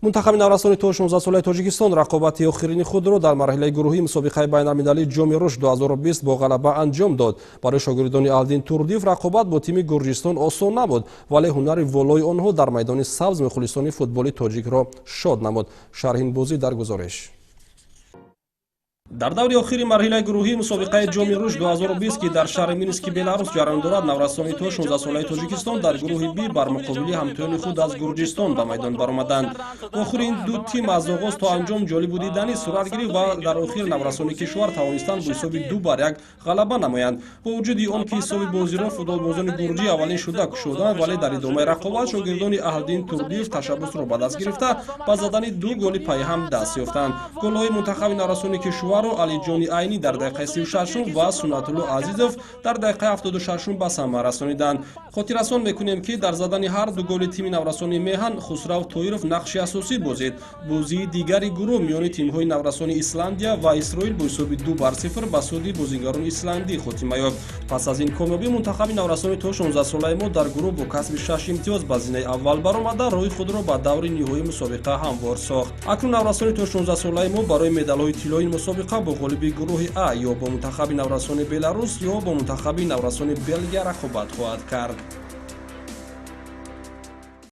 Мунтахаби наврасони то 16-солаи Тоҷикистон рақобати охирини худро дар марҳилаи гурӯҳии мусобиқаи байналмилалии Ҷоми рушд 2020 бо ғалаба анҷом дод. Барои шогирдони Алдин Турдиев рақобат бо тими Гурҷистон осон набуд, вале ҳунари волои онҳо дар майдони сабз мухлисони футболи тоҷикро шод намуд. Шарҳи ин бозӣ дар гузориш. Дар даври охири марҳилаи гурӯҳии мусобиқаи Ҷоми рушд 2020, ки дар шаҳри Мински Беларус ҷараён дорад, наврасони то 16-солаи Тоҷикистон дар гурӯҳи Би бар муқобили ҳамтоёни худ аз Гурҷистон ба майдон баромаданд. Охири ин ду тим аз оғоз то анҷом ҷолибу диданӣ сурат гирифт ва дар охир наврасони кишвар тавонистанд бо ҳисоби 2-1 ғалаба намоянд. Бо вуҷуди он ки ҳисоби бозиро футболбозони гурҷӣ аввалин шуда кушоданд, вале дар идомаи рақобат шогирдони Аҳлдин Турдиев ташаббусро ба даст гирифта, ба задани ду голи пайҳам даст ёфтанд. Голҳои мунтахаби наврасони кишварро Алиҷони Айнӣ дар дақиқаи 36-ум ва Суннатулло Азизов дар дақиқаи 76-ум ба самар расониданд. Хотиррасон мекунем, ки дар задани ҳар ду голи тими наврасони меҳан Хусрав Тоиров нақши асосӣ бозид. Бозии дигари гурӯҳ миёни тимҳои наврасони Исландия ва Исроил бо ҳисоби 2-0 ба суди бозигарони исландӣ хотима ёфт. Пас аз ин комёбӣ мунтахаби наврасони то 16-солаи мо дар гурӯҳ бо касби шаш имтиёз ба зинаи аввал баромада, роҳи худро ба даври ниҳоии мусобиқа ҳамвор сохт. Акнун наврасони то 16-солаи мо барои медалҳои тиллоии мусобиқа бо ғолиби гурӯҳи А ё бо мунтахаби наврасони Беларус, ё бо мунтахаби наврасони Белгия рақобат хоҳад кард.